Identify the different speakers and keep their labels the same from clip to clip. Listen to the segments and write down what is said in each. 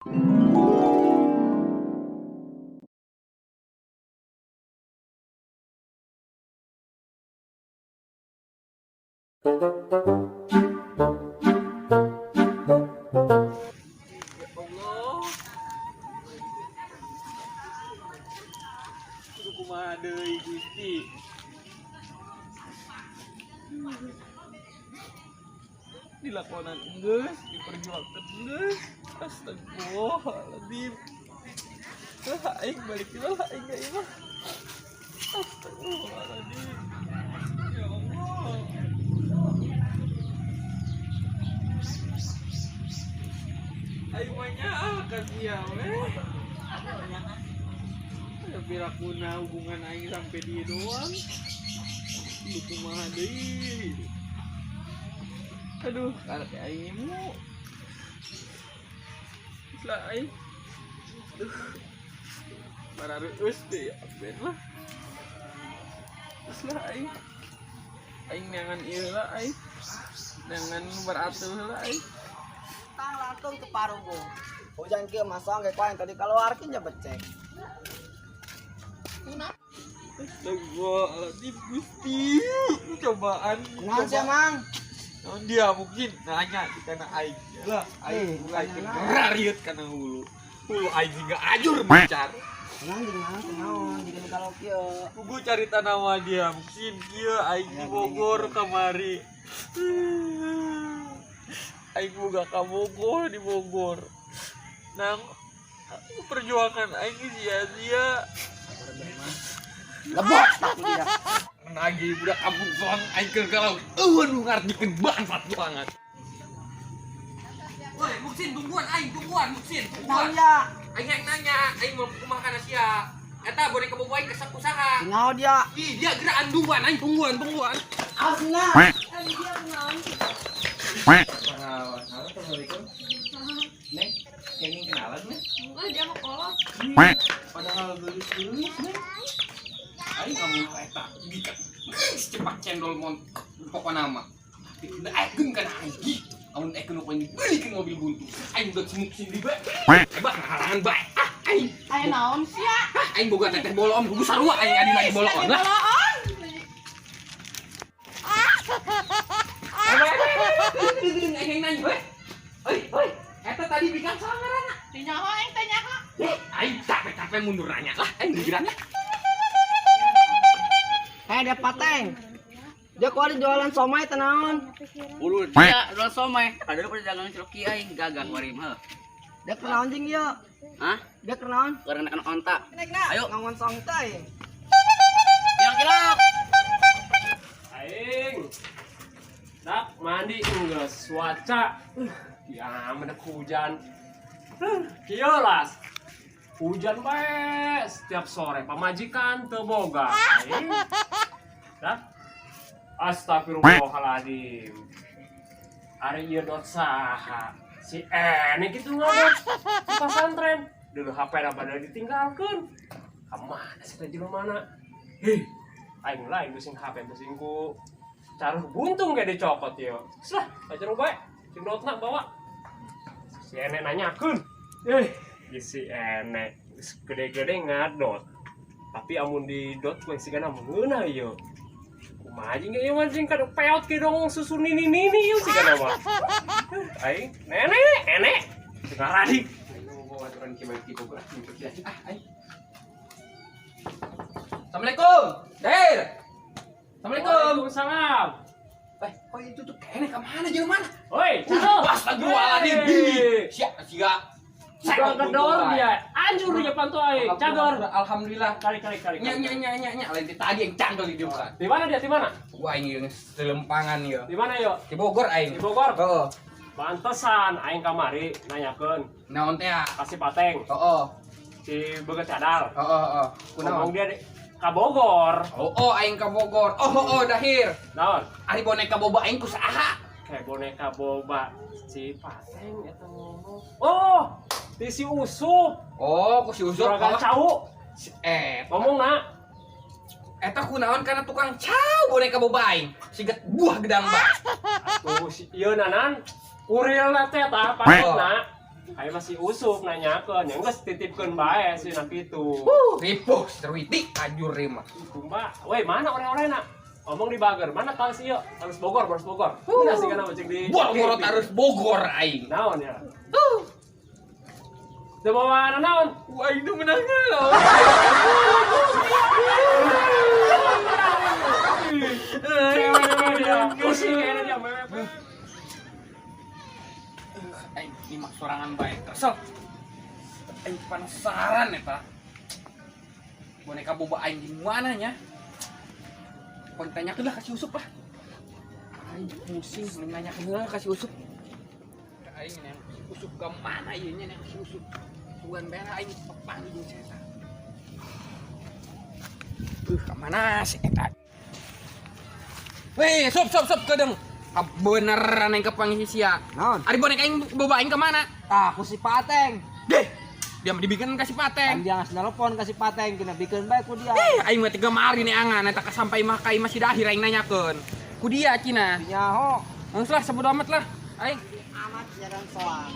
Speaker 1: Ya Allah. Kudu kumaha deui, Gusti? Dilakonan geus, diperjuangkeun geus. Astagfirullahaladzim. Lah, aing balik lah, aing ka imah. Astagfirullahaladzim. Ya Allah. Aing mah nyaah ka sia we. Ya pirakuna hubungan aing sampai dia doang. Lu kumaha deui? Aduh, karek aing mu. Lah aing. Aduh. Barareueus deh ya, ben lah. Terus lah aing. Aing neangan ieu lah aing. Neangan beratuh lah aing.
Speaker 2: Tang langsung ke parugo. Hujan kieu masang ge yang tadi keluarkeun ja becek.
Speaker 1: Astagfirullahaladzim, Gusti. Cobaan.
Speaker 2: Kunaon sia, Mang?
Speaker 1: Naon dia mungkin nanya di kana aing. Lah, aing
Speaker 2: Eh,
Speaker 1: aing
Speaker 2: nanya naon?
Speaker 1: rariut kana hulu. Hulu aing juga ajur mencar.
Speaker 2: Kunaon jeung naon kunaon jika nu kalau kieu.
Speaker 1: Kugu cari nama dia mungkin kieu aing di Bogor kamari. Aing boga ka Bogor di Bogor. Nang perjuangan aing sia-sia.
Speaker 2: Lebok tak dia.
Speaker 1: Nagih budak kampung soang aing keur galau. Eueun nu ngartikeun bangsat banget. Woi, Muksin tungguan aing, tungguan Muksin,
Speaker 2: Naon ya?
Speaker 1: Aing yang nanya, aing mau kumaha kana sia. Eta boneka bobo aing kesek usaha.
Speaker 2: Kunaon dia?
Speaker 1: Ih, dia gerakan duluan aing, tungguan, tungguan.
Speaker 2: Asna.
Speaker 1: Assalamualaikum. Neng, kenging kenalan, Neng?
Speaker 3: Enggak, dia mau kolot.
Speaker 1: Padahal geus-geus, Neng. Aing kamu eta bika. Geus cepak cendol mon pokona mah. Tapi kudu aekeun kana aing. Ih, amun aekeun nu dibelikeun mobil buntu. Aing udah cimuk sini bae. Hebat ngahalangan bae. Ah, aing.
Speaker 3: Aya naon sia?
Speaker 1: Ah, aing boga teteh boloom kudu sarua aing adina ge boloon lah.
Speaker 3: Boloon.
Speaker 1: Aing nanya we. Oi, oi. Eta tadi bikan saha ngaranna?
Speaker 3: Teu nyaho aing teh nyaho.
Speaker 1: Eh, aing capek-capek mundur nanya lah, aing digerak lah.
Speaker 2: Eh, dia pateng. Dia kuari jualan somai teh naon?
Speaker 4: Ulu dia jual somai. Ada lu dagang celoki aing gagah wari mah.
Speaker 2: Dia kenaon jeung ieu?
Speaker 4: Hah?
Speaker 2: Dia kenaon?
Speaker 4: Karena kena onta. Ayo.
Speaker 2: Ngangon song teh.
Speaker 4: Kira-kira.
Speaker 5: Aing. Dak mandi geus cuaca. Ya meneh hujan. Kieu las. Hujan bae setiap sore pamajikan teu boga. Aing. Dak. Astagfirullahaladzim. Ari ieu dot saha? Si Ene gitu ngadot di pasantren. Dulu HP na pada ditinggalkeun. Ka mana sih teh jelema mana? Hih, aing lain pusing HP pusing ku caruh buntung kayak dicokot yo. Geus lah, aja bae. Sing dotna bawa. Si Ene nanyakeun. Eh, si Ene geus gede-gede ngadot. Tapi amun di dot ku sigana meunah yo. Kumaha jeung ieu mah jeung kada peot ke dong susu nini nini ieu sigana mah. Aing nenek nenek ngaradi.
Speaker 1: Bawa aturan ki balik di Bogor. Ah, aing. Assalamualaikum. Der. Assalamualaikum.
Speaker 5: Waalaikumsalam.
Speaker 1: Eh, kok itu tuh kayaknya ke mana jelema mana?
Speaker 5: Oi, calo.
Speaker 1: Astagfirullahaladzim. Sia, sia.
Speaker 5: Udah gedor dia. Anjur dia pantu aing. Cagor.
Speaker 1: Alhamdulillah.
Speaker 5: Kali kali kali.
Speaker 1: Nya nya nya nya nya lain ti tadi yang candol di depan.
Speaker 5: Di mana dia? Di mana?
Speaker 1: Wah, aing yang selempangan ya.
Speaker 5: Di mana yo?
Speaker 1: Di Bogor aing.
Speaker 5: Di Bogor.
Speaker 1: Heeh.
Speaker 5: Pantesan aing kamari nanyakeun
Speaker 1: Naon teh? Ah?
Speaker 5: kasih pateng
Speaker 1: Heeh.
Speaker 5: si Beget Cadal.
Speaker 1: Heeh, heeh. Kunaon?
Speaker 5: Ngomong dia di ka Bogor.
Speaker 1: Oh, oh aing ka Bogor. Oh, oh, oh dahir.
Speaker 5: Naon?
Speaker 1: Ari boneka boba aing ku saha?
Speaker 5: Kayak boneka boba si pateng eta ngomong. Oh, di si Usup.
Speaker 1: Oh, ku si Usup.
Speaker 5: Juragan cau.
Speaker 1: Eh,
Speaker 5: Ngomong nak.
Speaker 1: eta kunaon kana tukang cau boneka boba aing. Siget buah gedang ba.
Speaker 5: Tuh si ieu nanan kurilna teh tah patengna. Ayo masih usup nanyakeun, yang geus titipkeun bae sih nak itu.
Speaker 1: Ripuh seruiti ajur mah.
Speaker 5: Kumaha? Woi, mana oleh-olehna? Ngomong di Bager, mana talas ieu? Talas Bogor, Talas Bogor. Mana sih kana cek di
Speaker 1: Bogor tarus Bogor aing.
Speaker 5: Naon ya? Teu bawa naon?
Speaker 1: Wah, itu menang loh.
Speaker 5: Pusing kayaknya dia mewek.
Speaker 1: Aing nyimak sorangan bae kesel. Aing penasaran eta. Boneka boba aing di mana nya? Pokoknya tanyakeun lah kasih Usup lah. Aing pusing mending nanyakeun lah kasih Usup. Aing neng Usup ke mana ieu nya neng si Usup. Sugan bae aing pepanggih jeung si eta. Ka mana si eta? Weh, sop sop sop kedeng. Beneran yang kepanggih si sia.
Speaker 2: Naon?
Speaker 1: Ari boneka aing boba aing ke mana?
Speaker 2: Ah, ku si Pateng.
Speaker 1: Deh, dia mah dibikin kasih Pateng.
Speaker 2: Kan dia ngasih telepon kasih Pateng, kena bikin bae ku dia.
Speaker 1: Aing mah tiga mari nih angan eta sampai mah ka imah si Dahir aing nanyakeun. Ku dia cina.
Speaker 2: Nyaho.
Speaker 1: Geus lah sebodo amat lah. Aing
Speaker 2: amat jaran soang.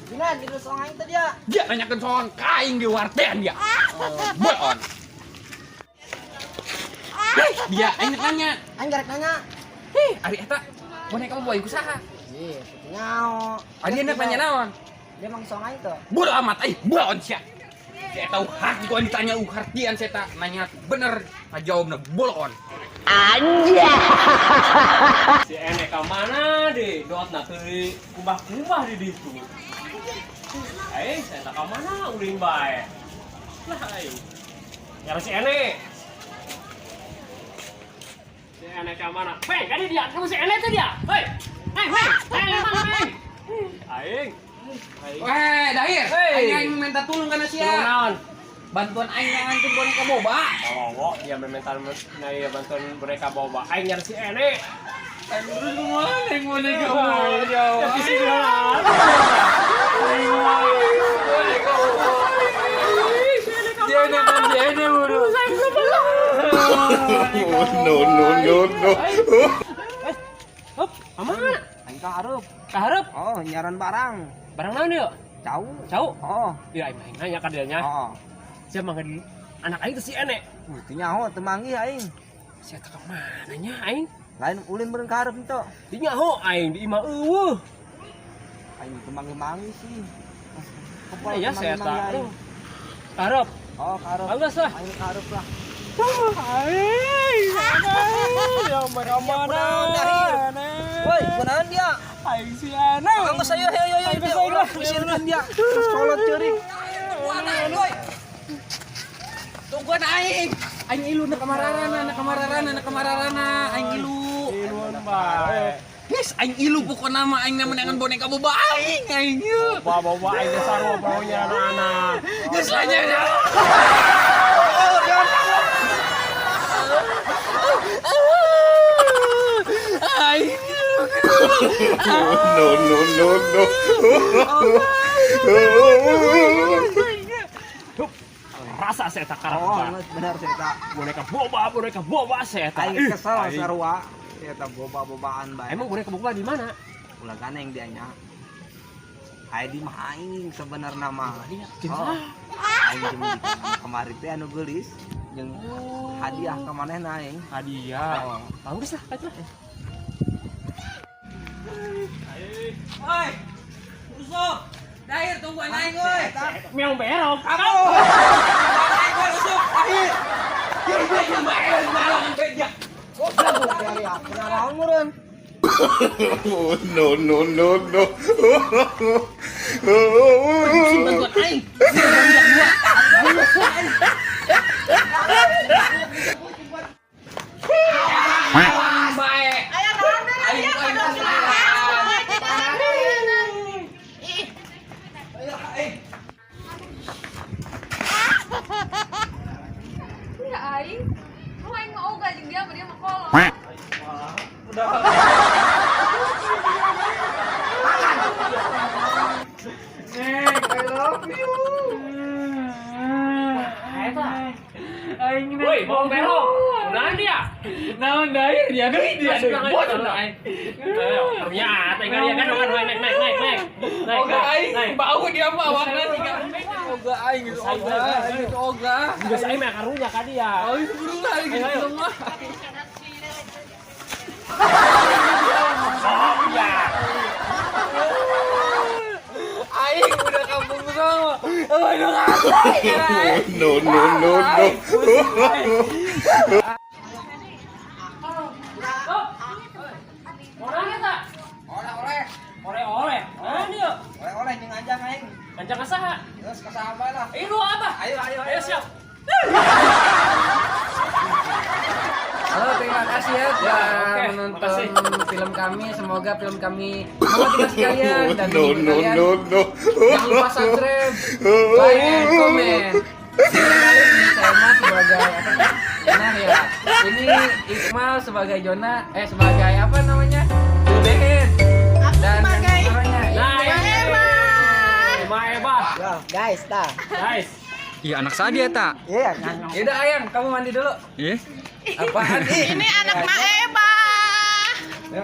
Speaker 2: Gina, di soang aing teh dia.
Speaker 1: Dia nanyakeun soang ka aing di wartean dia. Boon. Dia aing nanya.
Speaker 2: Aing garek nanya.
Speaker 1: Heh, ari eta boneka boy ku saha?
Speaker 2: Ih, nyaho.
Speaker 1: Ari enak nanya naon?
Speaker 2: Dia mang soang aing tuh.
Speaker 1: Bodo amat aing, boon sia. Si eta hak gua ditanya hartian si eta nanya bener, ngajawabna bolon.
Speaker 5: Anjay. Si enek ka mana deh? Dotna teu kubah-kubah di ditu. Eh, si eta ka mana ulin bae? Lah aing. Nyari si enek. Si enek ka mana? Hei, kadi dia, kamu si enek teh dia. Hei. Hei, hei. Hei, hei. Aing.
Speaker 1: Weh, Dahir, aing minta tolong kana sia. Bantuan aing ngantuin boneka boba.
Speaker 5: Oh, dia minta nanya bantuan boneka boba. Aing nyari si enek.
Speaker 1: Aing terus kumaha aing boneka boba.
Speaker 5: Ya si dia.
Speaker 1: Boneka boba. Dia enek buru.
Speaker 6: No no no no.
Speaker 5: Hop, aman.
Speaker 2: Aing ka hareup.
Speaker 5: Ka hareup?
Speaker 2: Oh, nyaran barang.
Speaker 5: Barang naon ieu?
Speaker 2: Cau.
Speaker 5: Cau?
Speaker 2: Oh.
Speaker 5: Iya, aing nanya ka dianya.
Speaker 2: Oh.
Speaker 5: Sia mah anak aing teh si enek.
Speaker 2: Teu nyaho teu manggih aing.
Speaker 5: Sia teh ka mana nya aing?
Speaker 2: Lain ulin meureun ka hareup henteu.
Speaker 5: Di nyaho aing di imah eueuh.
Speaker 2: Aing teu manggih-manggih sih.
Speaker 5: Ya sia eta. Ka hareup.
Speaker 2: Oh, ka hareup.
Speaker 5: Bagus lah.
Speaker 2: Aing ka hareup lah.
Speaker 5: Aing. Ya mana?
Speaker 2: Woi, kunaon dia?
Speaker 5: Aing si enek.
Speaker 2: Anggus ayo ayo ayo ayo. Pusieun dia. Kolot ceurik.
Speaker 1: Tungguan aing. Aing ilu na kamararana, na kamararana, na kamararana, aing ilu.
Speaker 5: Iluan bae.
Speaker 1: Yes, aing ilu pokona mah aing menangan boneka boba aing, aing ieu.
Speaker 5: Boba aing geus sarua baunya anak-anak.
Speaker 1: Geus lah nya. Aing.
Speaker 6: No no no no.
Speaker 5: Rasa saya tak karep.
Speaker 2: Oh, benar saya tak.
Speaker 5: Boneka boba saya tak.
Speaker 2: Aing kesel sarua. Saya tak boba-bobaan bae.
Speaker 5: Emang boneka boba di mana?
Speaker 2: Ulah ganeng dianya. Aing di mah aing sebenarna mah.
Speaker 5: Oh.
Speaker 2: Aing jeung kemarin teh anu geulis jeung hadiah ka manehna aing.
Speaker 5: Hadiah. Bagus lah, kacau.
Speaker 1: Oi. Usop. Dahir tungguan aing euy.
Speaker 5: Meong berok.
Speaker 1: Aku. Aing euy Usop, Dahir. Dia bae malam beja.
Speaker 2: Kunaon meureun?
Speaker 6: No no no no.
Speaker 1: Bantuan aing. Bae.
Speaker 3: Aya naon
Speaker 1: Aing
Speaker 3: aya Ya aing, lu aing mau ogah jeung dia mah dia mah kolot.
Speaker 5: Udah.
Speaker 1: Nek, I love you.
Speaker 5: Woi, bawang berok. Kunaon dia?
Speaker 1: Naon dair dia deui dia deui. Bodoh aing.
Speaker 5: Karunya teh dia kan kan naik naik naik naik. Naik.
Speaker 1: Oga aing bau dia mah awakna tiga. Oga aing gitu oga gitu oga.
Speaker 5: Geus aing mah karunya ka dia.
Speaker 1: Oh, itu buru lah gitu mah. Aing udah kampung sama. Aduh,
Speaker 6: No, no, no, no.
Speaker 5: Orang eta.
Speaker 2: Oleh-oleh.
Speaker 5: Oleh-oleh. Nah, dia.
Speaker 2: Oleh-oleh jeung anjang aing.
Speaker 5: Anjang ka saha?
Speaker 2: Geus ka saha bae lah.
Speaker 5: Ayo apa?
Speaker 2: Ayo ayo
Speaker 5: Ayo siap.
Speaker 1: Halo, terima kasih ya telah
Speaker 5: oke,
Speaker 1: menonton
Speaker 5: makasih.
Speaker 1: film kami. Semoga film kami memotivasi kalian dan
Speaker 6: No,
Speaker 1: menghibur
Speaker 6: no,
Speaker 1: kalian.
Speaker 6: no, no.
Speaker 1: Jangan lupa subscribe, like, and comment. Kali ini saya Mas sebagai apa? Nah ya, ini Iqmal sebagai Jona, sebagai apa namanya? Jubehin. Dan
Speaker 3: sebagai-
Speaker 1: namanya
Speaker 5: Nah, ini. Maebah.
Speaker 2: Ya, guys, tah.
Speaker 5: Guys.
Speaker 1: Iya anak saya dia tak.
Speaker 2: Iya,
Speaker 1: Yaudah Ayang, kamu mandi dulu. Iya. Apaan ih?
Speaker 3: Ini anak Maeba.
Speaker 1: Ya.